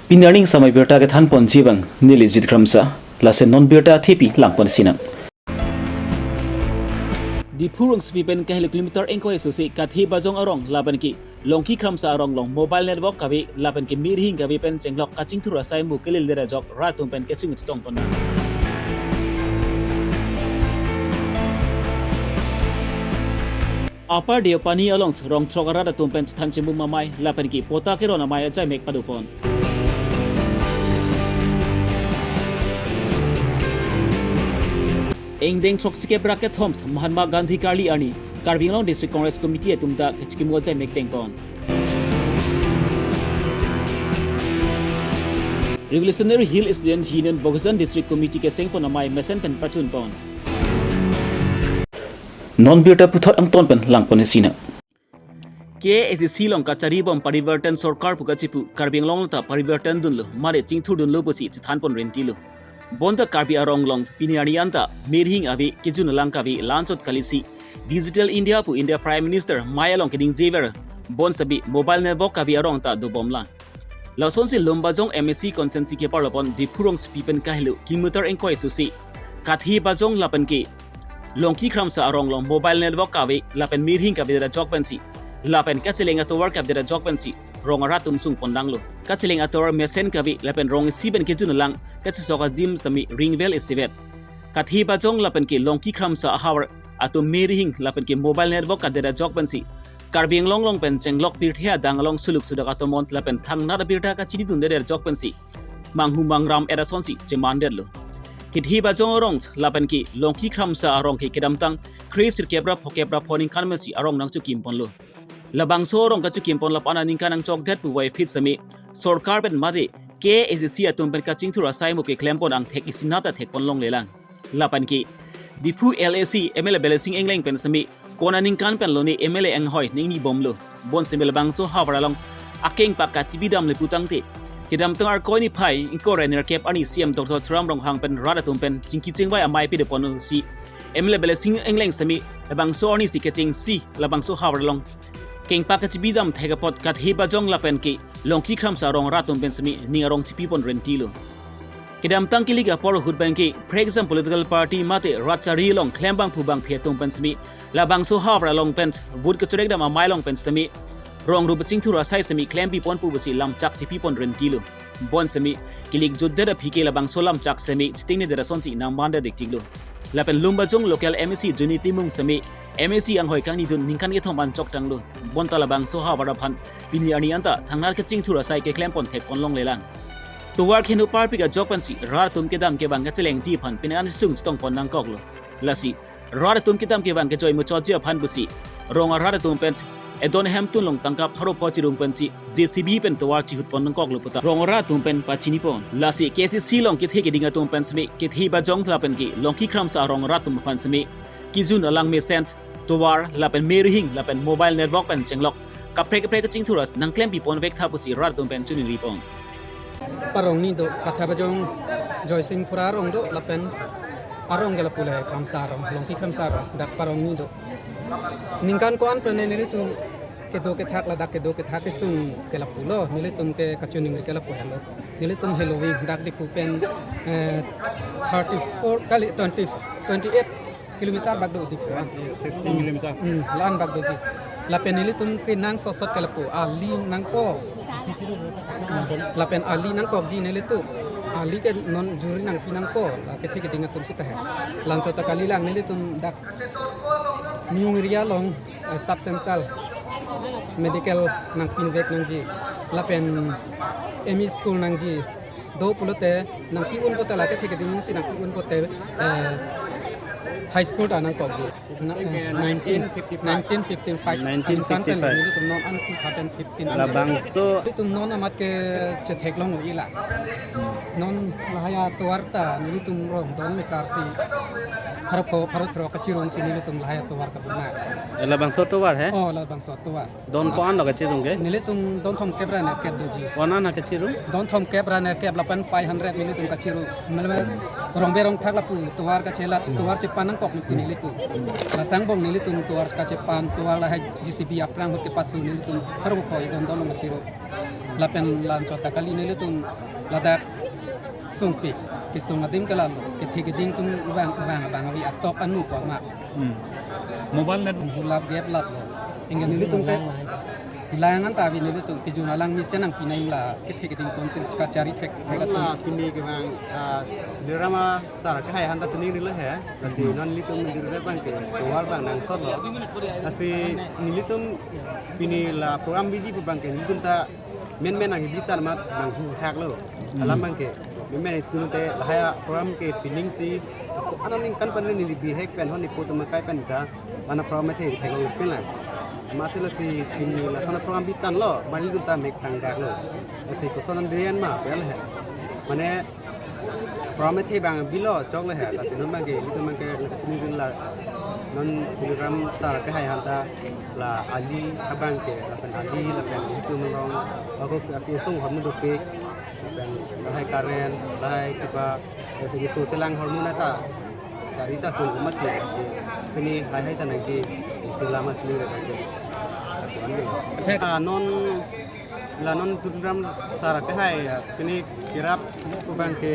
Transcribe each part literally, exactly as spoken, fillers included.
Pini arni samai birta kethanponji abang neli Jit Kramsa, lason non birta thepi langpon sinang. Diphu rongsopi pen kahelo kilometer ingkoi isusi Kathi Bajong arong lapen ke Longki Kramsa arong along mobile network kave lapen ke mirhing kave pen chenglok kachingthur asai mu kelil dera jok rat atum pen kesung chetongpon nang. Upper Deopani along rong throk arat atum pen chethan chimum amei lapen ke pota keron amei ajai mek padopon. Ingdeng throksikep ra kethom Mahatma Gandhi karli arni Karbi Anglong District Congress Committee atum ta kachikimo ajai mek dengpon. Revolutionary Hill Student Union Bokajan District Committee kesengpon amei mesen pen pachunpon. Non birta puthot angton pen langpon sinang. K A A C C along kachari bom parivartan sorkar pu kachipu Karbi Anglong ta parivartan dunlo, mare chingthur dunlo pusi chethanpon rentilo. Bonta Karbi arong along pini arni anta mirhing ave, kejun alang kave, la-anchot kalisi Digital India pu India Prime Minister amei along keding jever bon sabi mobile network kave arong ta dobomlang. Lasonsi Lumbajong M A C constituency keparlopon Diphu rongsopi pen kahelo kilometer ingkoi isusi Kathi Bajong lapen ke Longki Kramsa arong along mobile network kave lapen mirhing kave dera jok pensi lapen kacheleng atovar kave dera jok pensi rong arat atum sungpon nanglo. Kacheleng atovar mesen kave lapen rong isi pen kejun alang kachesok adim tame ringvel isivet. Kathi Bajong lapen ke Longki Kramsa ahavar atum mirhing lapen ke mobile network kave dera jok pensi Karbi Anglong along pen chenglok pirthe adang along suluk sudak atomon lapen thangnat abirta kachini dun dera jok pensi manghu mangram era sonsi chemandetlo. Kathi Bajong arong lapen ke Longki Kramsa arong ke kedamtang kre sirkep ra phokep ra pho ningkan pensi arong nangchokimponlo. Labangso arong kachokimponlo aphan aningkan nangchokdet pu vai fit sami sorkar pen mate K A A C C atum pen kachingthur asai mu keklempon angthek isinat athekpon longlelang. Lapen ke Diphu L A C M L A Blessing Engleng pen sami kona ningkan pen lone M L A anghoi ningni bomlo. Bon sami labangso havar along akengpak kachibidam le putangte kedamtang Arkoi niphai ingkoi ra nerkep arni C M Doctor Tuliram Ronghang pen rat atum pen chingki chingvai amei pidepon si M L A Blessing Engleng sami labangso arnisi kechengsi labangso havar along kengpak kachibidam thek apot Kathi Bajong lapen ke Longki Kramsa arong rat atum pen sami ning arong chipipon rentilo. Kedamtang kilik apor ahut abang ke, for example, political party mate rat chari along klembang phubang phi atum pen sami labangso havar along pen vote kachorek dam amei along pen sami rong rup chingthur asai sami klempipon pu pusi lamchak chipipon rentilo. Bon sami kilik jutdet aphi ke labangso lamchak sami chitingne dera sonsi nangmandet dikchiklo. Lapen Lumbajong local M A C Juni Timung sami M A C anghoi kangnidun ningkan kethom an choktanglo. Bonta labangso havar aphan pini arni anta thangnat kachingthur asai keklempon thekpon longlelang. Tovar kheno parpik ajok pensi rat atum kedam kevang kachelengji aphan pini an sung chetongpon nangkoklo. Lasi rat atum kedam kevang kejoi muchotji aphan pusi rong arat atum pen edon hemtun along tangka pharo pho chirung pensi J C B pen tovar chihutpon nangkoklo puta rong arat atum pen pachinipon. Lasi K A A C C along kethe keding atum pen sami Kathi Bajong lapen ke Longki Kramsa arong rat atum aphan sami kejun alang mesen, tovar lapen mirhing lapen mobile network pen chenglok kaprek kaprek kachingthur as nangklempipon vek tha pusi rat atum pen chiningripon. Parong ni do, Kathi Bajong, Joysingpura arong do, lapen arong ke lapu le Kramsa arong, Longki Kramsa arong, dak parong ni do. Ningkan ko-an pen nelitum kedo kethak ladak kedo kethak kesung ke lapulo, nelitum ke kachiningri ke lapu helo. Nelitum heloving dak Diphu pen, eh, thirty-four kali twenty, twenty-eight kilometer bak do Diphu an. Sixteen kilometer. Hmm, la-an bak doji. Lapen nelitum kenangsot sot ke lapu ali nangkok. Lapen ali nangkokji nelitum. Ali ke non juri nangpi nangkok. La kethe keding atum sita he. Laso ta kalilang nelitum dak New Area along, eh, sub central medical nangpinvek nangji. Lapen M E school nangji. Do pulote nangpi-un pote la kethe keding si nangpi-un pote, eh, high school ta nangkokji. Na, eh, nineteen fifty-five. Nineteen fifty-five. Nineteen fifty-five. Nelitum non an two thousand fifteen. Labangso. Nelitum non amat ke chetheklong ila. Non lahai atovar ta nelitum rong don meter si pharo pho, pharo throk kachirung si nelitum lahai atovar kabuna. Eh, labangso tovar he? Oh, labangso tovar. Don ko-an lo kachirung ke? Nelitum don thomkep ra nerkep doji. Ko-an an kachirung? Don thomkep ra nerkep lapen five hundred nelitum kachirung. Mane rongbe rongthak lapu tovar kachela, tovar chep Panangkok nelitum. Lasongbong nelitum tovar kachepan, tovar lahai J C B aphrang ahut kepasu nelitum, harbo ko idon dolong achiro. Lapen la anchot ta kali nelitum ladak sungpi, kesung adim ke lalo, kethe keding atum vang, vang, vang avi atok anu ko ma. Hmm. Mobile net. Hulap gap laplo. Ingke nelitum ke lang anta avi nelitum kejun alang mesen nangpi nangji la kethe keding konsil kachari thek thek atum. La pini kevang, ah, Tuliram asar kehai aphanta chiningri lo he. Lasi non nelitum diri abang ke tovar abang nangsotlo. Lasi nelitum pini la program biji pu abang ke nelitum ta menmen nangkebi tan amat nanghu thaklo. Hmm. Alam abang ke menmen itum te lahai program ke pining si, ko-an aningkan pen neli bihek pen honi poto makai pen ta, mana program the theklong pin lang. Amatsi lasi pini lason program bitan lo, mane nelitum ta mek tangdaklo. Lasi koson an dian ma, pel he. Mane program the abang bilo choklo he, lasi non abang ke, nelitum abang ke, nelitum abang ke la, non Tuliram asar kehai aphanta, la ali abang ke, lapen ali, lapen nelitum rong, ako ke sung hormu dopik, lapen lahai current, lahai kipa, lasi keso chelang hormu nata, gari ta sung mati, lasi pini lahai ta nangji, isi lama chili re abang ke. Accha. Ah, non, la non Tuliram asar kehai, ah, pini kerap pu abang ke,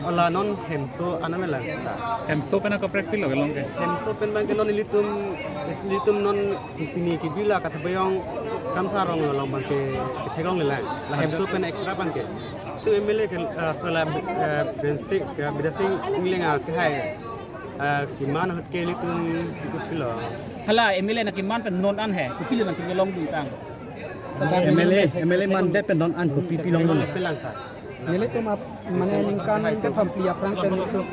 oh, la non hemso an avelang sa. Hemso pen akaprek pilo kelong ke? Hemso pen abang ke non nelitum, nelitum non pini kebi la Kathabayong Kramsa arong along abang ke theklonglelang. La hemso pen extra abang ke. Tu M L A ke, ah, sala, ah, Biren Sing, ah, Biren Sing Engleng akehai, ah, keman ahut ke nelitum ikut pilo. Hala M L A nangkeman pen non an he, kopilo nangkelongdun tang? M L A, M L A mandet pen non an kopi pilongdun? Pilang sa. Nelitum ap-, mane ningkan kethom phli aphrang pen nelitum.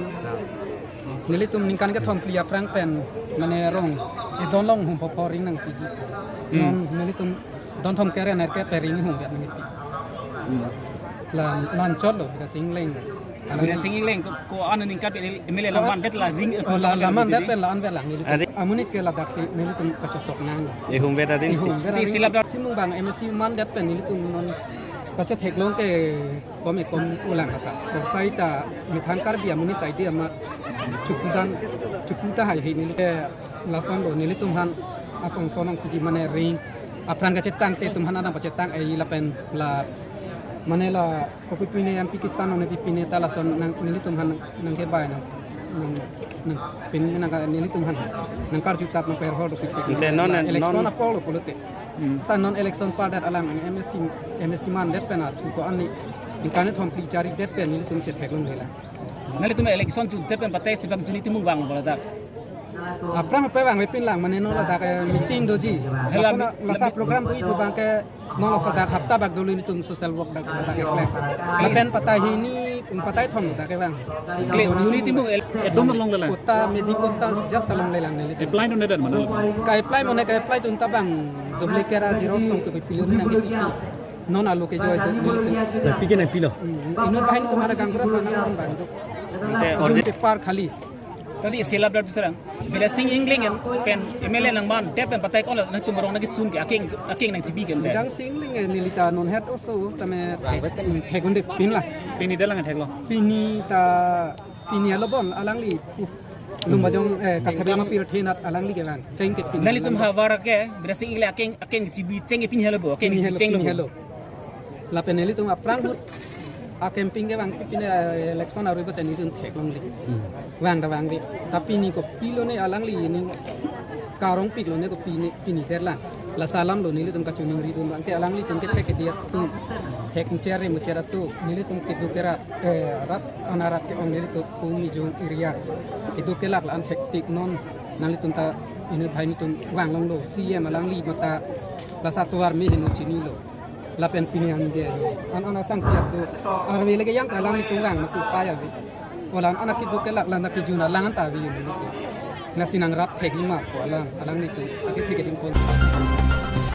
Nelitum ningkan kethom phli aphrang pen mane rong, idon long hum pho pho ring nangpiji. Hmm. Non nelitum don thom kre nerkep pen ring hum biat nangpi. Hmm. La, la anchotlo, Biren Sing Engleng. Biren Sing Engleng ko, ko-an aningkan pen M L A la mandet la ring. Oh, la, la mandet pen la-an avelang nelitum. Are. Amonit ke ladak si nelitum kachesok nang. Ihum vet arin si. Ihum vet arin si. Ti silap dak. Chimung abang M A C mandet pen nelitum non kachetheklong ke kom ekom ulang kata. Sorsai ta methang Karbi amonit side amat chukudan, chuku tahai he neli ke lasonlo nelitum aphan asong sonong kiji mane ring. Aphrang kachetang te atum aphan adang pachetang ai lapen la mane la kopi pine M P Kisan one pipine ta lason nang nelitum aphan nangkebai nang nang nang pin nang ka nelitum aphan nangkarju tap nangperhor dopik. Ante non, election non apor lo pulote. Hmm. Seta non election pardet alang M A C, M A C mandet pen atu ko-an ni, ningkan kethom phli charidet pen nelitum chetheklonglelang. Nanglitum election jutdet pen batai si bang Juni Timung vanglo ladak? Aphrang pe vangvepinlang, mane non ladak, eh, meeting doji. Hela. Laso na, lasa program doji pu abang ke non laso dak hapta bak dolo nelitum social work dak, dak keklem. Lapen batai hini, batai thom dak kevang. Kle, Juni Timung el-, edom longle lang. Kota, medi kota jat ta longlelang nelitum. Apply dundedet mana? Ka-apply mane ka-apply dun ta abang duplicate a xerox tong ke pilo nangkepi. Non alo ke joy do nelitum. Pi ke nangpilo? Hmm, inut banghini atum ada gaonbura mana abang do. Ante, jun origin- paper khali. Tadi silap dak tu serang. Biren Sing Engleng pen M L A nangmandet pen batai ko-an nangtum arong nangkesun ke akeng, akeng nangchibi ke ante? Biren Sing Engleng nelita non het oso tame thek-, thekdunde pinlang. Pini detlang theklo? Pini ta, pini alo bon alangli, uh, Lumbajong, eh, Kathabayong apirthe anat alangli kevang. Cheng ke pini. Nanglitum havar ke Biren Sing Engleng akeng, akeng chibi cheng ke pini helo bo, akeng pini helo, cheng lo pini bo. Helo. Lapen nelitum aphrang ahut a-campaign kevang pine, eh, election arui bate nelitum theklongle. Hmm. Vang ta vangve. Tapi pini kopilone alangli ning karongpiklo ne kopi ne pini detlang. Lasi alam lo nelitum kachiningridun abang ke alanglitum kethe kedi atum. Thek mucher re mucher atum. Nelitum keduk kerat, eh, rat anarat ke-ong nelitum Phuloni Jong area. Keduk kelak la-an thektik non nanglitum ta inut banghini atum vanglonglo. C M alangli mata lasi atovar me heno chinilo. Lapen pini an de. An an asang kiat do. Arve lake yang kalang ni tungang masih paya ve. Olan an keduk kelak lan kejun alang ta ve. Lasi nangrap thekji ma pu alang, alanglitum. Ake thekding pon.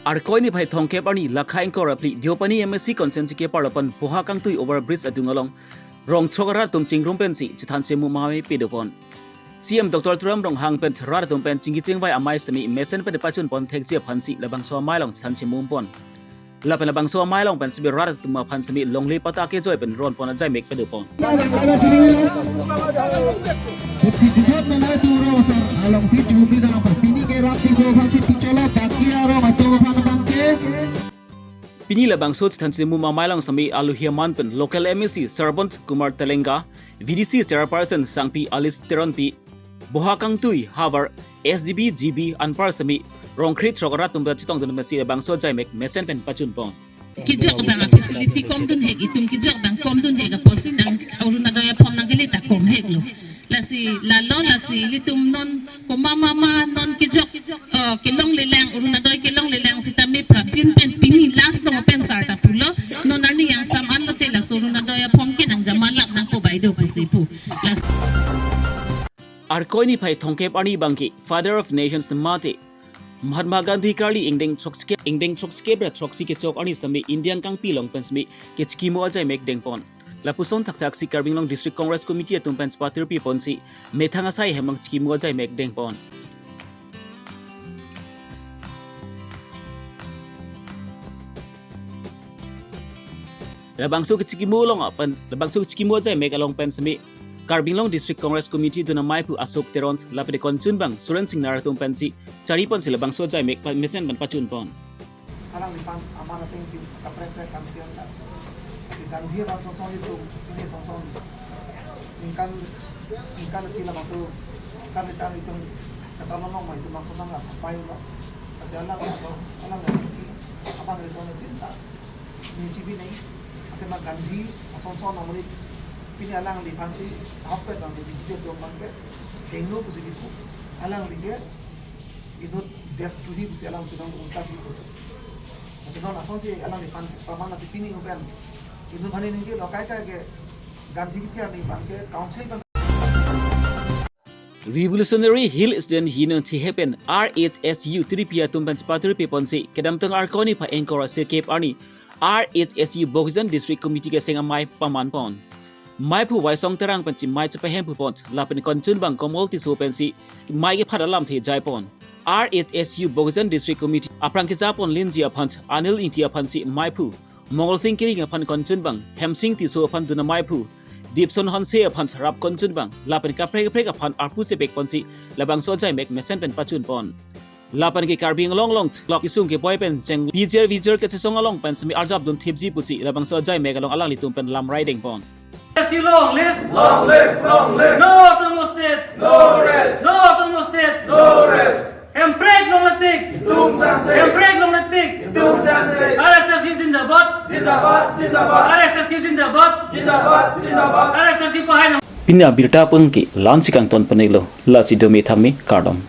Arkoi niphai thomkep arni lakha ingkoi ra phli Deopani M A C constituency keparlo pen Boha Kangtui over bridge adung along rong throk arat atum chingrum pensi chethan chemu mame pedopon. C M Doctor Tuliram Ronghang pen rat atum pen chingki chingvai amei semi mesen pen pachun pon thekji aphansi labangso amei along chethan chemupon. Lapen labangso amei along pen semi rat atum aphan semi longle patta kejoi pen ronpon ajaimek padopon. Pini labangso chethan chimum amei along semi alohi aman pen local M A C Sarbant Kumar Telenga, V D C chairperson Sangpi Alice Teronpi, boha kangtui havar S G B G B anpar semi rongkri throk rat atum ta chetongdun pensi labangso ajaimek mesen pen pachunpon. Kejok abang a facility komdun hek, itum kejok abang komdun hek apotsi nang Orunodoi aphom nangkele ta kom heklo. Lasi lalo lasi ilitum non komat mama non kejok, eh, kelongle lang, Orunodoi kelongle lang sitame prapjin pen pini last long pen sar ta pulo. Non arni yang sam anlote laso Orunodoi aphom ke nang jamalap nangpo bai do pusi pu. Las Arkoi niphai thomkep arni abangke Father of Nations mate Mahatma Gandhi karli ingdeng throksi-, ingdeng throksi kep ra throksi kechok arni semi India angkangpi along pen semi kechikimo ajaimek dengpon. Lapuson thakthaksi Karbi Anglong District Congress Committee atum pen chepatirpi ponsi methang asai hem along chikimo ajaimek dengpon. Labangso kechikimo along pen, labangso kechikimo ajaimek along pen semi Karbi Anglong District Congress Committee dun ameiphu Ashok Teron lapen konchunbang Suren Singnar atum pensi chariponsi labangso ajaimek pa-, mesen pen pachunpon. Alangliphan aman ateng pi kaprek prek kam pian ta. Si Gandhi abang sonson itum, ini sonson. Ningkan, ningkan si labangso kam itum kata lomong ma itum bang sonson la pai lo. Kasi alang, alang lagi aman itum pinta. Ni G B nai, athema Gandhi asonson amri pini alangliphan si hapet bang di G B atum bang ke dengno pusi dipu. Alangli ke inut destrohi pusi alang pinang ulta si dipu. Kasi non asonsi alangliphan paman ati pini upen inut bhani ningke lokai kai ke Gandhi ke tiar ni bang ke council kan Revolutionary Hill Student Union thihek pen R H S U tripi atum pen chepatirpi ponsi kedamtang Arkoi niphai ingkoi ra sirkep arni R H S U Bokajan District Committee keseng amei pamanpon. Meiphu Waisong Terang pensi mei chepahemphu pon lapen konchunbang Komol Tisso pensi mei kephat alamthe jaipon. R H S U Bokajan District Committee aphrang kejapon linji aphan Anil Ingti aphansi meiphu Mongol Sing Kiring aphan konchunbang, Hemsing Tisso aphan dun ameiphu, Dipson Hanse aphan rap konchunbang, lapen kaprek kaprek aphan arpu chepek ponsi labangso ajaimek mesen pen pachunpon. Lapen ke Karbi Anglong along lok isung keboi pen cheng bijer bijer kechesong along pen semi arjap dun thipji pusi labangso ajaimek along alanglitum pen lamrai dengpon. Yes, you long live. Long live, long live. No autonomous state. No rest. No autonomous state. No rest. Hemprek longle tik. Itum sangse. Hemprek longle tik. Itum sangse. R S S U zindabad. Zindabad, zindabad. R S S U zindabad. Zindabad, zindabad. R S S U pahai nang. Pini abirta pengki lansi kangton penelo, lasi dome thame kardom.